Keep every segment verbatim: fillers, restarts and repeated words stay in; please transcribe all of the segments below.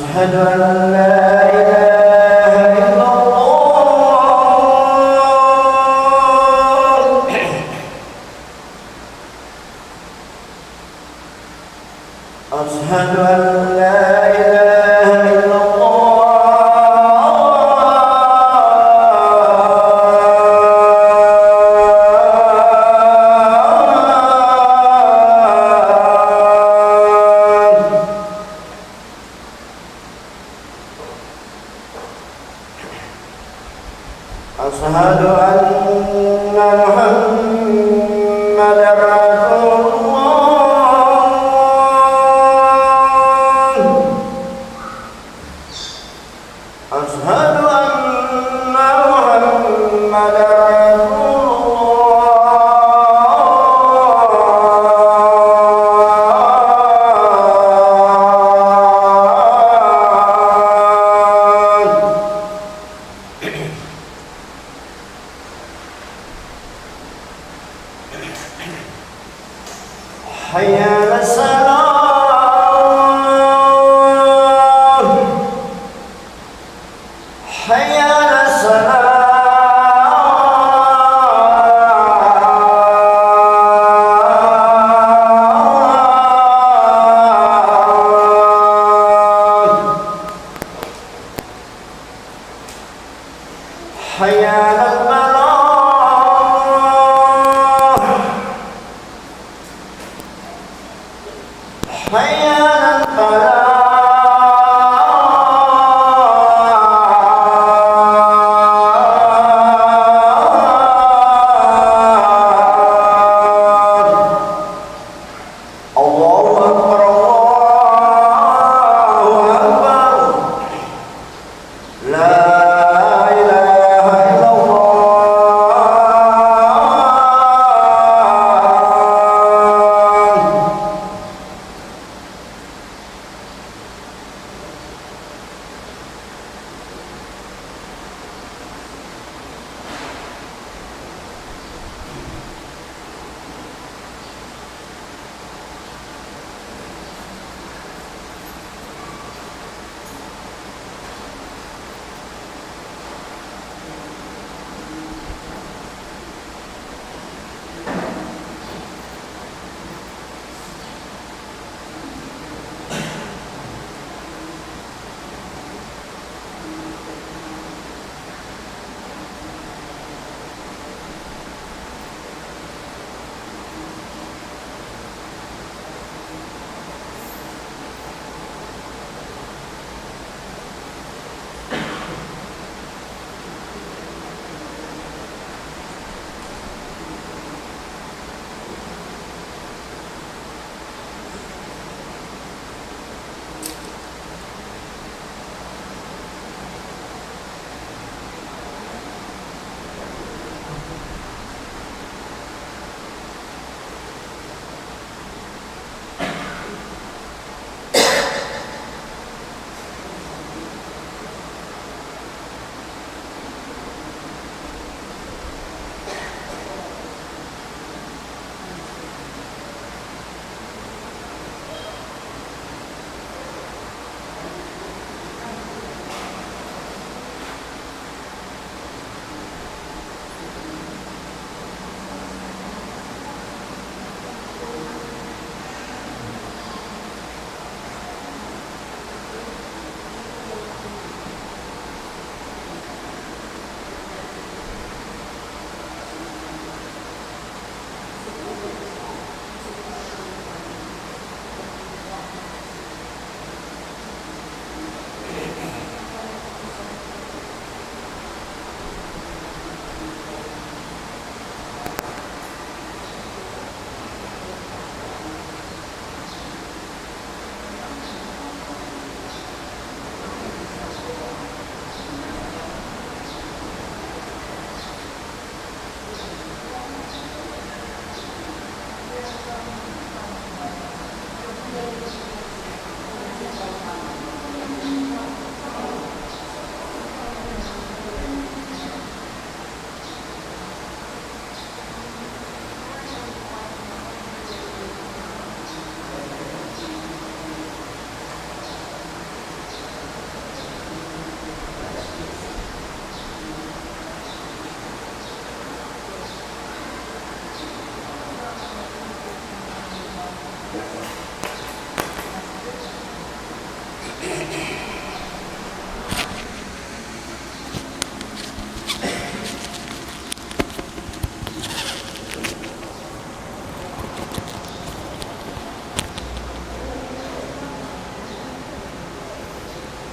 أشهد أن لا إله إلا الله. أشهد أن لا إله إلا الله. أشهد أن محمدا رسول الله. أشهد أن محمدا رسول الله. حي على الصلاة. حي على الصلاة. حي على الفلاح. حي على الفلاح. الله أكبر، الله أكبر. لا إله إلا الله.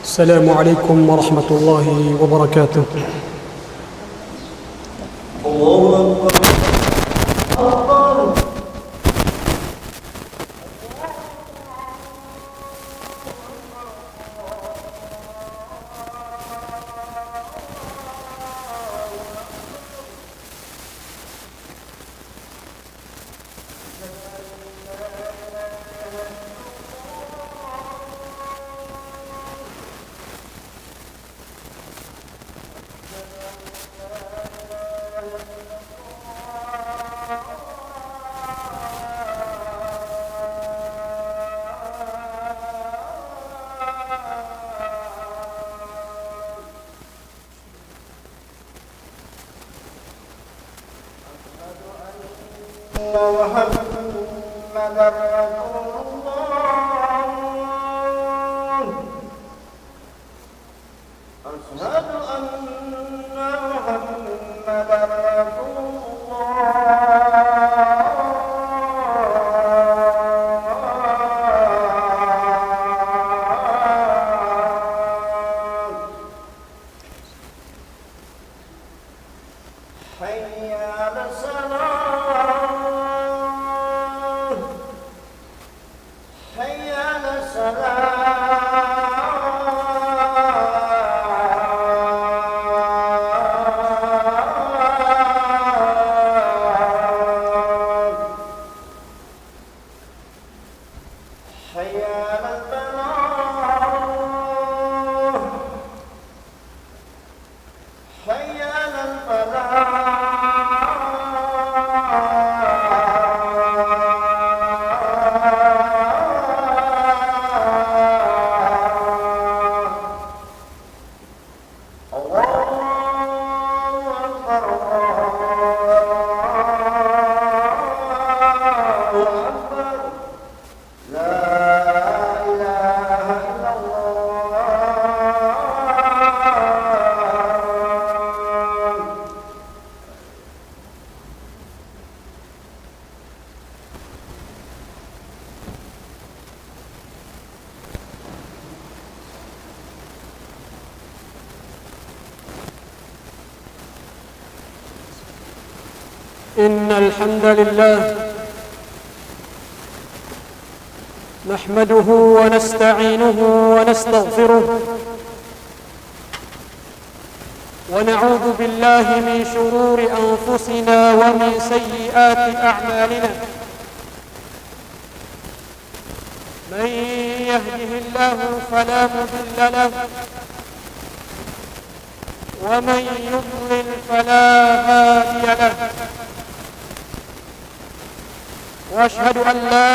السلام عليكم ورحمة الله وبركاته. الله أكبر. أكبر. أشهد أن محمدا رسول الله. أشهد أن محمدا رسول الله. حي على الصلاة. حي على الصلاة. حي على الفلاح. حي على الفلاح. الله أكبر، الله أكبر. لا إله إلا الله. إن الحمد لله نحمده ونستعينه ونستغفره، ونعوذ بالله من شرور أنفسنا ومن سيئات أعمالنا. من يهده الله فلا مضل له، ومن يضلل فلا هادي له. وأشهد أن لا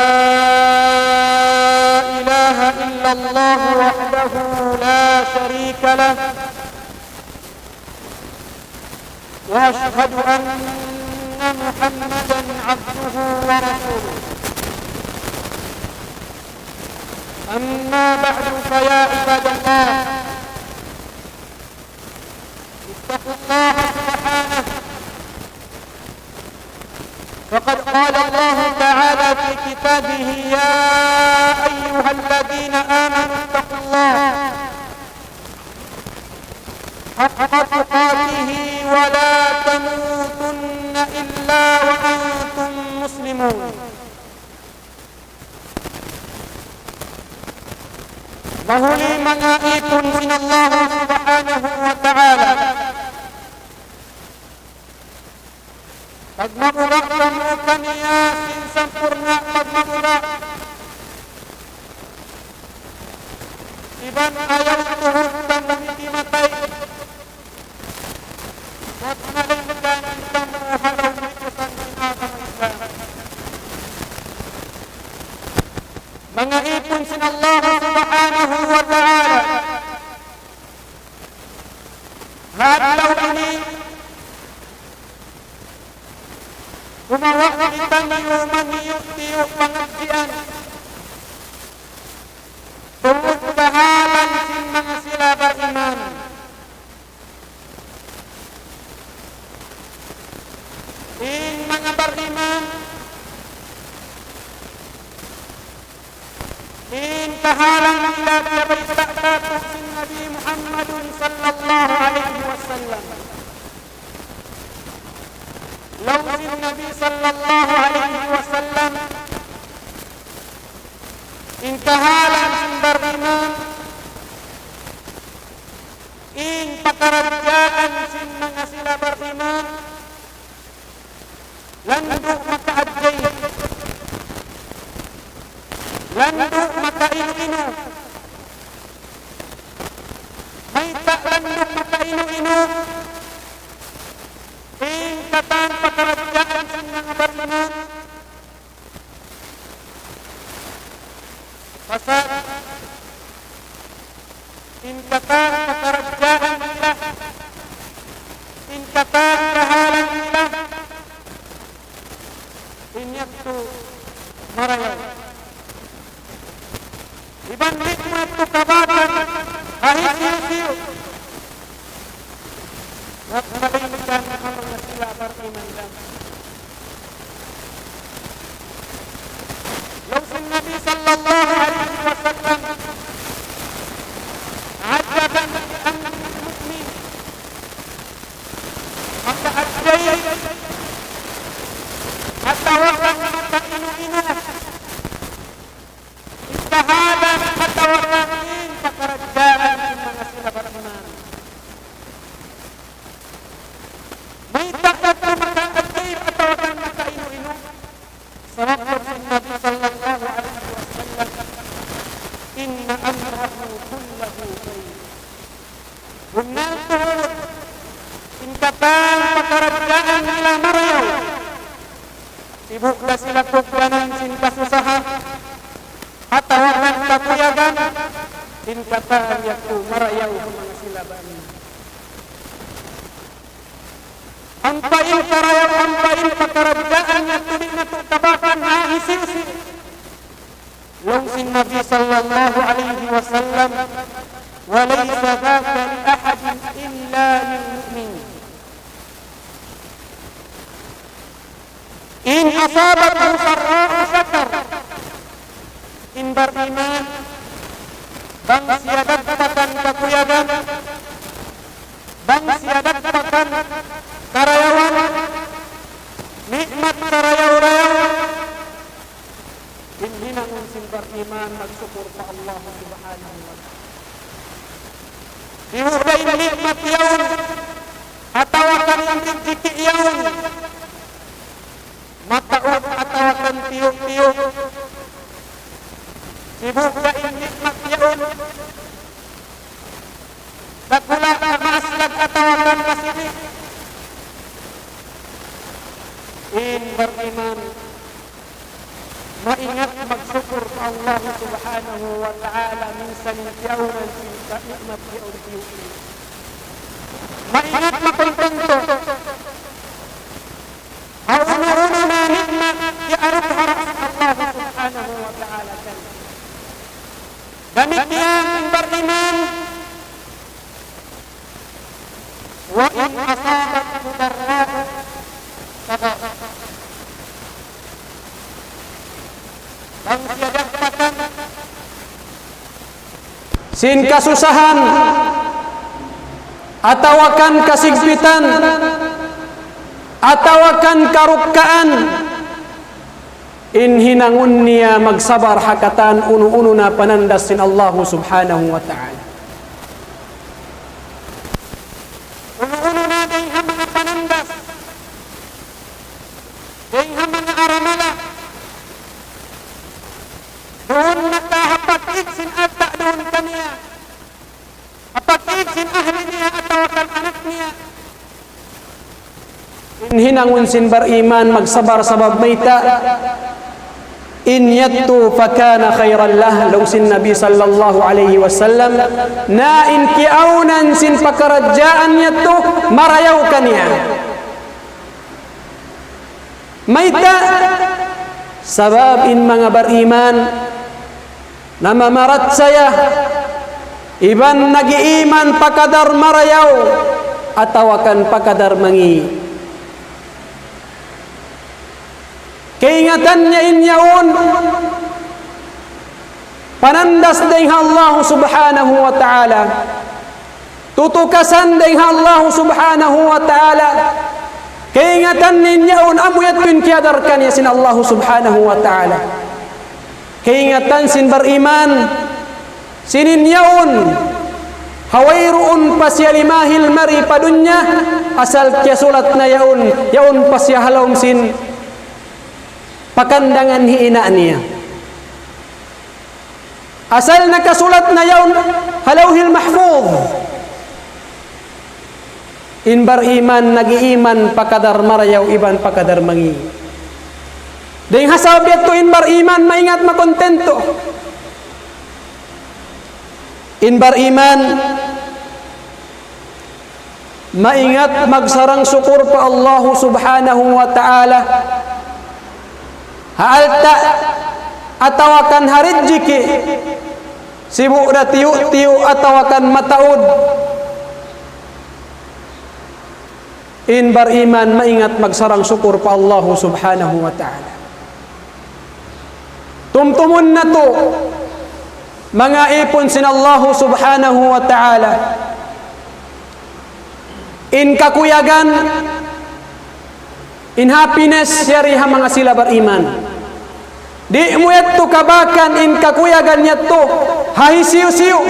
إله إلا الله وحده لا شريك له، وأشهد أن محمدا عبده ورسوله. أما بعد، فيا عباد الله، اتقوا الله سبحانه. فقد قال الله تعالى في كتابه: يا أيها الذين آمنوا اتقوا الله حق تقاته ولا تموتن إلا وأنتم مسلمون. Mahuli manga ipun sin Allah Subhanahu wa Ta'ala, pagmamula kamu kaniya sin sampurna' pagmamula, iban ayaw tuhud kamu hiti matay, malaingkan kamu ha lawm sin agama Islam. Manga ipun sin Allah Subhanahu wa Ta'ala, ha adlaw ini, gumawa' kitaniyu maniyu-tiyu pangadjian tungud kahalan sin manga sila bariman. In manga bariman, in kahalan nila kiyabayta' katu' sin Nabi Muhammadun sallallahu alayhi wasallam. Laung sin Nabi sallallahu alayhi wasallam, in kahalan sin bariman, in pakaradjaan sin manga sila bariman, landu' makaajayib, landu' makainu-inu. Mayta' landu' makainu-inu? In katan pakaradjaan sin manga bariman, pasal in katan pakaradjaan nila, in katan kahalan nila, in yadtu marayaw. Iban di' mu yadtu kabakan ha hisiyu-siyu. Wa malaingkan ha manga sila bariman. Laung sin Nabi sallallahu alayhi wasallam, عجبا لأمر المؤمن. Makaajayib atawa kan makainu-inu in kahalan atawa kan in pakaradjaan sin manga sila bariman. Mayta' yadtu makaajayib atawa kan makainu-inu? Sabab laung sin Nabi sallallahu alayhi wasallam, إن أمره كله خير. Bunnal tuud, in katan pakaradjaan nila marayaw. Sibu' da sila tugdanan sin kasusahan atawa kan kakuyagan, in katan yadtu marayaw ha manga sila bariman. Ampa in karayaw, ampa in pakaradjaan yadtu di' natu' kabakan ha hisiyu-siyu. Laung sin Nabi sallallahu alayhi wasallam, وليس ذاك لأحد إلا للمؤمن. إن أصابته سراء شكر. In bariman, bang siya dapatan kakuyagan, bang siya dapatan karayawan, ni'mat karayaw-rayaw, in hinangun sin bariman magsukur pa Allah Subhanahu wa Ta'ala. Sibu' da in ni'mat yaun, atawa kan in rijiki' yaun, mataud atawa kan tiyu'-tiyu'. Sibu' da in ni'mat yaun, dakula' ka, maaslag atawa kan masidik. In bariman, maingat magsukur pa Allah Subhanahu wa Ta'ala minsan in tiyaunan sin ka-, ni'mat yaun tiyu'-tiyu'. Maingat makuntuntu ha unu-unu na ni'mat iyaarut ha Allah Subhanahu wa Ta'ala kaniya. Damikkiyan in bariman, وإن أصابته ضراء صبر. Bang siya dapatan sin kasusahan, atawa kan kasigpitan, atawa kan karukkaan, in hinangun niya magsabar ha katan unu-unu na panandas sin Allahu Subhanahu wa Ta'ala. Unu-unu na dayng ha manga panandas, dayng ha manga aramala, duun na ka ha pag-ig sin alta' duun kaniya, ha pag-ig sin ahli niya atawa kan anak niya. In hinangun sin bariman magsabar sabab mayta', in yadtu فكان خيرا له, laung sin Nabi sallallahu alayhi wasallam, na in kiyaunan sin pakaradjaan yadtu marayaw kaniya. Mayta'? Sabab in manga bariman namamarachaya iban nag-iiman pa kadar marayaw atawa kan pa kadar mangi'. Kaingatan niya in yaun panandas dayng ha Allah Subhanahu wa Ta'ala. Tutukasan dayn ha Allah subhanahu wa ta'ala. Kaingatan niya yaun amu yadtu in kiyadar kaniya sin Allah subhanahu wa ta'ala. Kaingatan sin bariman, sin in yaun, ha wayruun pa siya limahil mari pa dunya, asal kiyasulat na yaun, yaun pa siya ha lawm sin pakandangan hi ina' niya. Asal nakasulat na yaun ha Lawhil Mahfuz. In bariman nag-iiman pa kadar marayaw iban pa kadar mangi'. Dayn ha sabab yadtu in bariman maingat makontento. In bariman maingat magsarang-sukur pa Allahu subhanahu wa ta'ala. Ha alta' atawa kan ha rijiki', sibu' da tiyu'-tiyu' atawa kan mataud. In bariman maingat magsarang-sukur pa Allahu subhanahu wa ta'ala. Tumtumun natu', manga ipun sin Allahu subhanahu wa ta'ala. In kakuyagan, in happiness, yari ha manga sila bariman. Di' mu yadtu kabakan in kakuyagan yadtu ha hisiyu-siyu.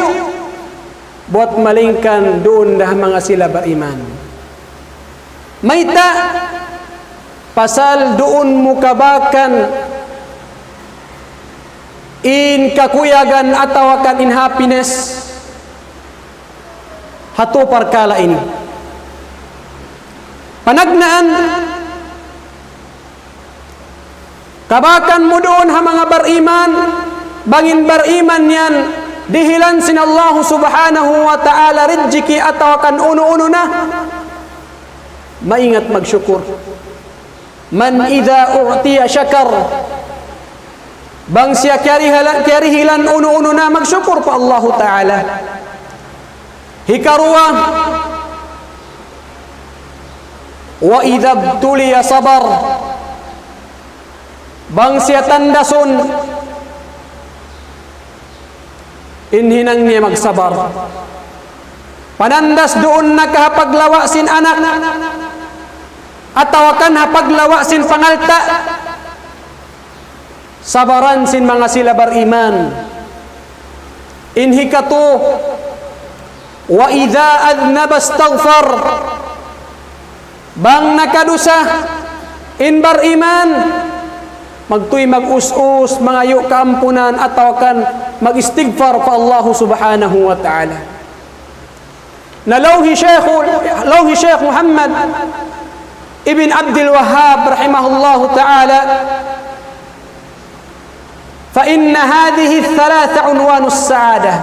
Buwat malayngkan duun da ha manga sila bariman. Mayta'? Pasal duun mu kabakan in kakuyagan atawa kan in happiness ha tū parkala' ini. Panagnaan, kabakan mu duun ha manga bariman, bang in bariman yan, dihilan sin Allahu subhanahu wa ta'ala rijiki' atawa kan unu-unu na, maingat magsukur. من إذا أعطي شكر. Bang siya kiyarihala-, kiyarihilan unu-unu na, magsukur pa Allahu ta'ala. Hikaruwa, وإذا ابتلي صبر. Bang siya tandasun in hinang niya, magsabar. Panandas duun na ka ha paglawa' sin anak, atawa kan ha paglawa' sin pangalta'. Sabaran sin manga sila bariman. In hikatū, وإذا أذنب استغفر. Bang nakadusa in bariman, magtuy mag-us-us, mangayu' kaampunan, atawa kan mag-istigfar pa Allahu subhanahu wa ta'ala. Na laung hi Shaykh, laung hi Shaykh Muhammad ibn Abdul Wahhab rahimahullahu ta'ala, فإن هذه الثلاثة عنوان السعادة.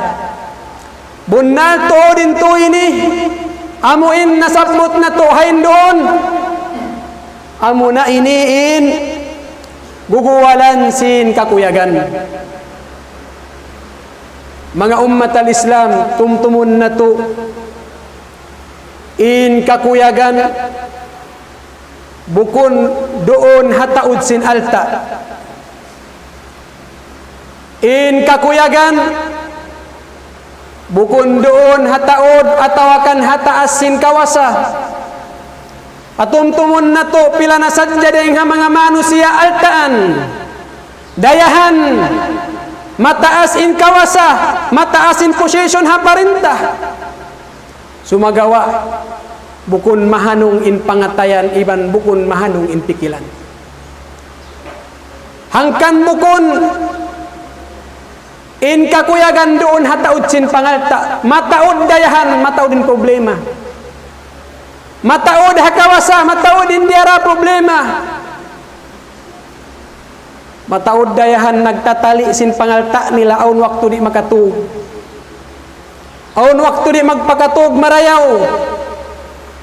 Bunnal tuud in tū ini, amu in nasabbut natu' ha yan duun, amu na ini in guguwalan sin kakuyagan. Manga ummat al-Islam, tumtumun natu', in kakuyagan bukun duun ha taud sin alta'. In kakuyagan bukun duun ha taud atawa kan ha taas sin kawasa. Patumtumun natu', pila na sadja dayn ha manga manusiya' altaan, dayahan, mataas in kawasa, mataas in position ha parinta. Sumagawa', bukun mahanung in pangatayan iban bukun mahanung in pikilan. Hangkan bukun in kakuyagan duun ha taud sin pangalta', mataud dayahan, mataud in problema. Mataud ha kawasa, mataud in diyara problema. Mataud dayahan nagtatali' sin pangalta' nila awn waktu di' makatūg. Awn waktu di' magpakatūg marayaw.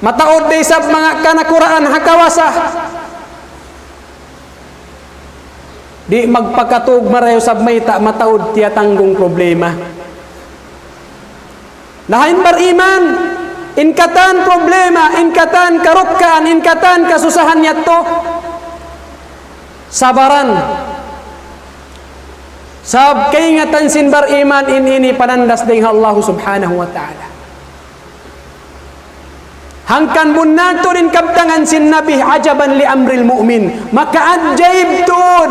Mataud da isab manga kanakuraan ha kawasa. Di' magpakatūg marayaw sabab mayta', mataud tiyatanggung problema. Na in bariman, in katan problema, in katan karukkaan, in katan kasusahan yadtu, sabaran. Sabab kaingatan sin bariman in ini panandas dayn ha Allah subhanahu wa ta'ala. Hangkan bunnal tuud in kabtangan sin Nabi, عجبا لأمر المؤمن. Makaajib tuud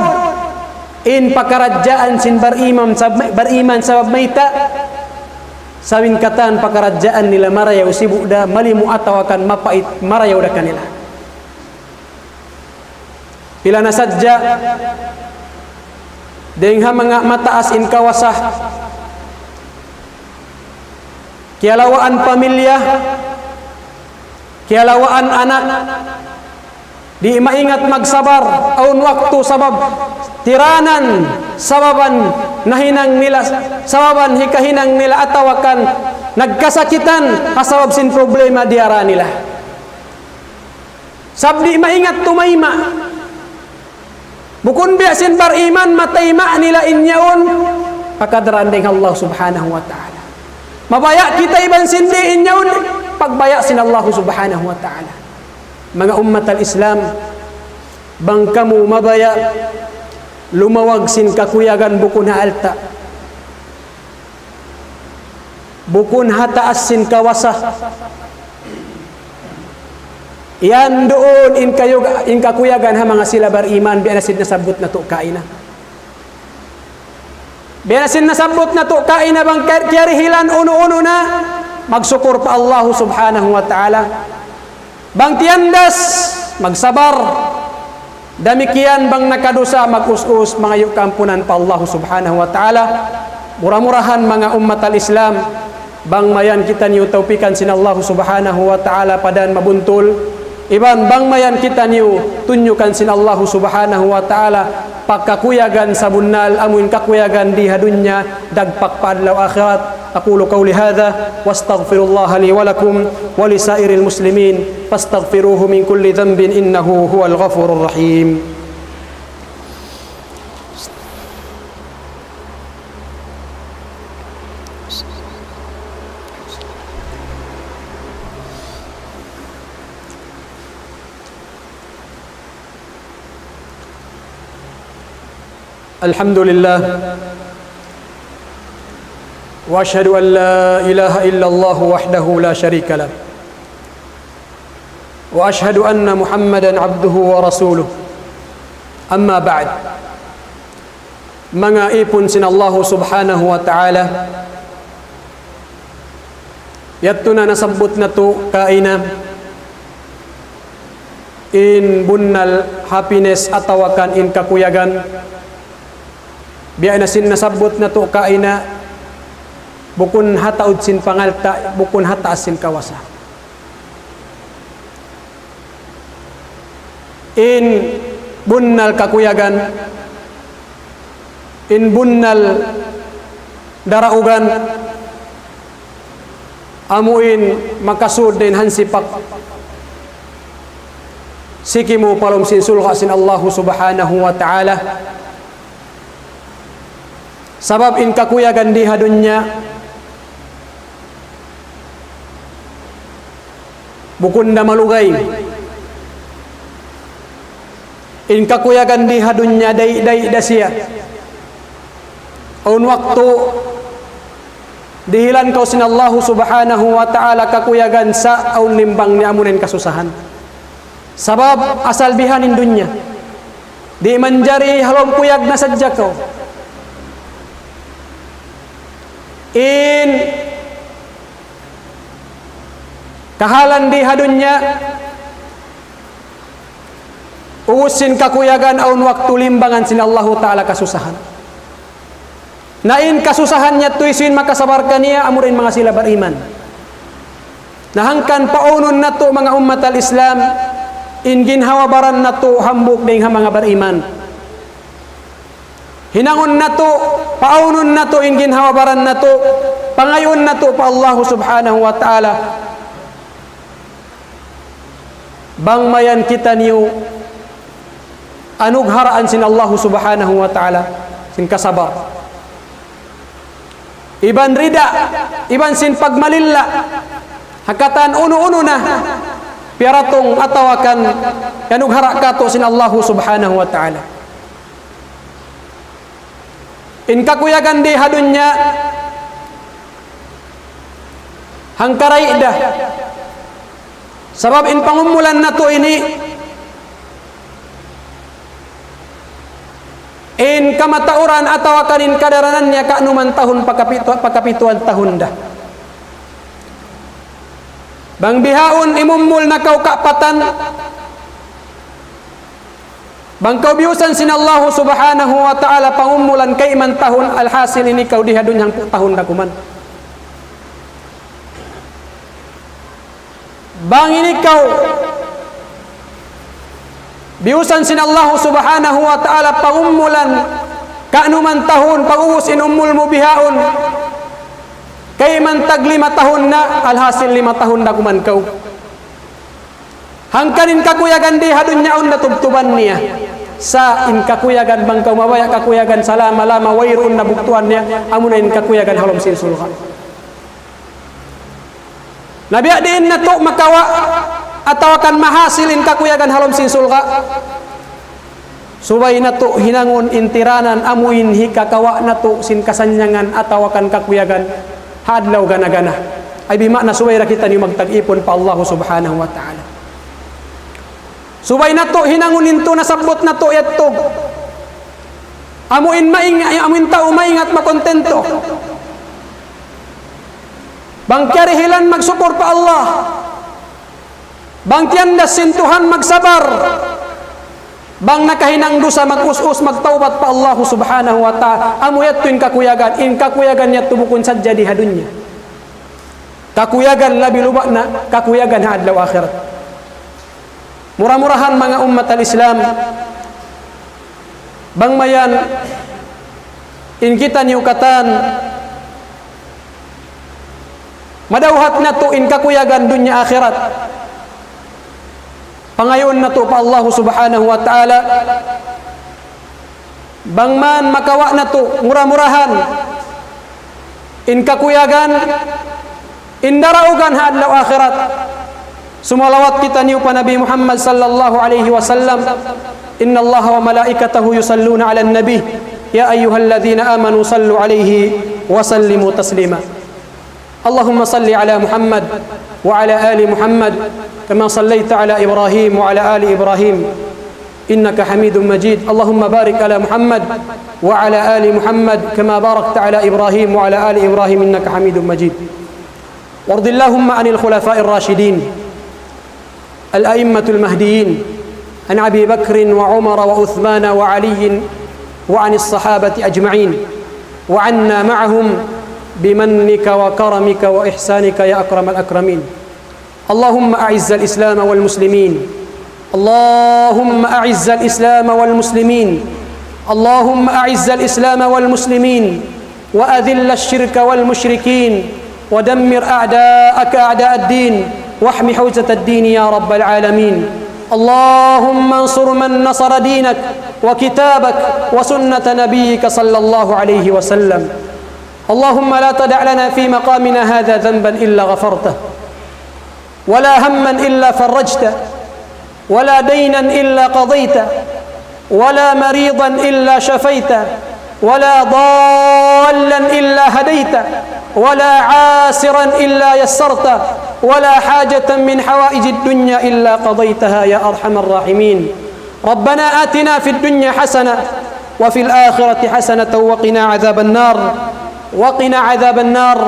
in pakaradjaan sin bariman sab-, bariman sabab mayta'. Sabab in katan pakaradjaan nila marayaw sibu' da, malimu atawa kan mapait, marayaw da kanila. Pila na sadja, dayng ha manga mataas in kawasa, kiyalawaan pamilya, kiyalawaan anak, di' maingat magsabar, awn waktu sabab tiranan, sababan nahinang nila, sababan hikahinang nila, atawa kan nagkasakitan, ha sabab sin problema diyara nila. Sabab di' maingat tumayma'. Bukun biya' sin bariman, matayma' nila in yaun, pakadaraan dayng ha Allah Subhanahu wa Ta'ala. Mabaya' kita iban sin di' in yaun, pagbaya' sin Allah Subhanahu wa Ta'ala. Manga ummat al-Islam, bang kamu mabaya' lumawag sin kakuyagan bukun ha alta'. Bukun ha taas sin kawasa. Yan duun in kayug-, in kakuyagan ha manga sila bariman, biya' na sin nasabbut natu' kaina. Biya' na sin nasabbut natu' kaina, bang kar-, kiyarihilan unu-unu na, magsukur pa Allahu Subhanahu wa Ta'ala. Bang tiyandas, magsabar. Damikkiyan bang nakadusa, mag-us-us, mangayu' kaampunan pa Allah Subhanahu wa Ta'ala. Mura-murahan manga ummat al-Islam, bang mayan kitaniyu tawpikan sin Allah Subhanahu wa Ta'ala pa dan mabuntul. Iban bang mayan kitaniyu tunyukan sin Allah Subhanahu wa Ta'ala pa kakuyagan sabunnal, amuin kakuyagan di ha dunya, dagpak pa adlaw akhirat. أقول قولي هذا وأستغفر الله لي ولكم ولسائر المسلمين فاستغفروه من كل ذنب إنه هو الغفور الرحيم. الحمد لله، وأشهد أن لا إله إلا الله وحده لا شريك له، وأشهد أن محمدا عبده ورسوله. أما بعد. Manga ipun sin Allahu Subhanahu wa Ta'ala, yadtu na nasabbut natu' kaina in bunnal happiness atawa kan in kakuyagan. Biya' na sin nasabbut natu' kaina, bukun ha taud sin pangalta', bukun ha taas sin kawasa. In bunnal kakuyagan, in bunnal daraugan, amuin makasud dayn ha hansipak sikimu pa lawm sin surga' sin Allahu Subhanahu wa Ta'ala. Sabab in kakuyagan di ha dunya, bukun da malugay. In kakuyagan di ha dunya, dayi'-dayi' da siya. Awn waktu dihilan kaw sin Allahu Subhanahu wa Ta'ala kakuyagan sa' awn limbang niya, amuna in kasusahan. Sabab asal bihan in dunya. Di' manjari ha lawm kuyag na sadja kaw. In kahalan di ha dunya, ubus sin kakuyagan awn waktu limbangan sin Allahu Ta'ala kasusahan. Na in kasusahan niya tuud sin makasabar kaniya, amura in manga sila bariman. Na hangkan paawnun natu' manga ummat al-Islam, in ginhawa-baran natu' hambuuk dayn ha manga bariman. Hinangun natu', paawnun natu' in ginhawa-baran natu', pangayuun natu' pa Allahu Subhanahu wa Ta'ala. Bang mayan kitaniyu anugharaan sin Allahu Subhanahu wa Ta'ala sin kasabar. Iban rida, iban sin pagmalilla, ha katan unu-unu na piyaratung atawa kan iyanughara' katu' sin Allahu Subhanahu wa Ta'ala. In kakuyagan di ha dunya, hangkaray da. Sabab in pangumulan natu' ini, in kamatauran atawa kan in kadaranan niya ka'numan tahun pakapitu-, pakapituan tahun da. Bang bihaun imumul na kaw kapatan, bang kaw biyusan sin Allahu Subhanahu wa Ta'ala pangumulan kayman tahun, alhasil ini kaw di ha dunya hangpu' tahun da kuman. Bang ini kaw biyusan sin Allahu Subhanahu wa Ta'ala pangumulan ka'numan tahun, pag'ubus in umul mu bihaun kayman tag lima tahun na, alhasil lima tahun da kuman kaw. Hangkan in kakuyagan di ha dunya awn da tubtuban niya. Sa' in kakuyagan bang kaw mabaya' kakuyagan salama-lama wayruun na bugtuan niya, amuna in kakuyagan ha lawm sin surga'. Na biya' diin natu' makawa' atawa kan mahasil in kakuyagan ha lawm sin surga'? Subay natu' hinangun in tiranan amu in hikakawa' natu' sin kasannyangan atawa kan kakuyagan ha adlaw gana-gana. Ay bima'na subay da kitaniyu magtag-ipun pa Allahu Subhanahu wa Ta'ala. Subay natu' hinangun in tū nasabbut natu' yadtu. Amu in maing-, amu in tau maingat makontento. Bang kiyarihilan magsukur pa Allah. Bang tiyandas sin Tuhan magsabar. Bang nakahinang dusa mag-us-us magtawbat pa Allahu Subhanahu wa Ta'ala. Amu yadtu in kakuyagan. In kakuyagan yadtu bukun sadja di ha dunya. Kakuyagan labi luba' na, kakuyagan ha adlaw akhirat. Mura-murahan manga ummat al-Islam, bang mayan in kitaniyu katan, madawhat natu' in kakuyagan dunya akhirat. Pangayuun natu' pa Allahu Subhanahu wa Ta'ala, bang man makawa' natu' mura-murahan in kakuyagan, in daraugan ha adlaw akhirat. Sumalawat kitaniyu pa Nabi Muhammad sallallahu alayhi wasallam. إن الله وملائكته يصلون على النبي يا أيها الذين آمنوا صلوا عليه وسلموا تسليما. اللهم صل على محمد وعلى آل محمد كما صليت على إبراهيم وعلى آل إبراهيم إنك حميد مجيد. اللهم بارك على محمد وعلى آل محمد كما باركت على إبراهيم وعلى آل إبراهيم إنك حميد مجيد. وارض اللهم عن الخلفاء الراشدين الأئمة المهديين، عن أبي بكر وعمر وعثمان وعلي وعن الصحابة أجمعين، وعنا معهم بمنك وكرمك وإحسانك يا أكرم الأكرمين. اللهم أعز الإسلام والمسلمين. اللهم أعز الإسلام والمسلمين. اللهم أعز الإسلام والمسلمين. وأذل الشرك والمشركين، ودمر أعداءك أعداء الدين، واحم حوزة الدين يا رب العالمين. اللهم انصر من نصر دينك وكتابك وسنة نبيك صلى الله عليه وسلم. اللهم لا تدع لنا في مقامنا هذا ذنبا إلا غفرته، ولا هما إلا فرجته، ولا دينا إلا قضيته، ولا مريضا إلا شفيته، ولا ضالا إلا هديته، ولا عاسرا إلا يسرته، ولا حاجة من حوائج الدنيا إلا قضيتها يا أرحم الراحمين. ربنا آتنا في الدنيا حسنة وفي الآخرة حسنة وقنا عذاب النار. وقنا عذاب النار،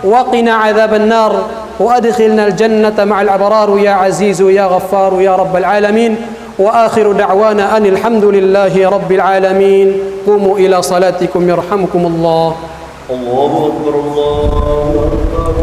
وقنا عذاب النار، وأدخلنا الجنة مع الأبرار يا عزيز يا غفار يا رب العالمين. وآخر دعوانا أن الحمد لله رب العالمين. قوموا إلى صلاتكم يرحمكم الله. الله أكبر، الله أكبر.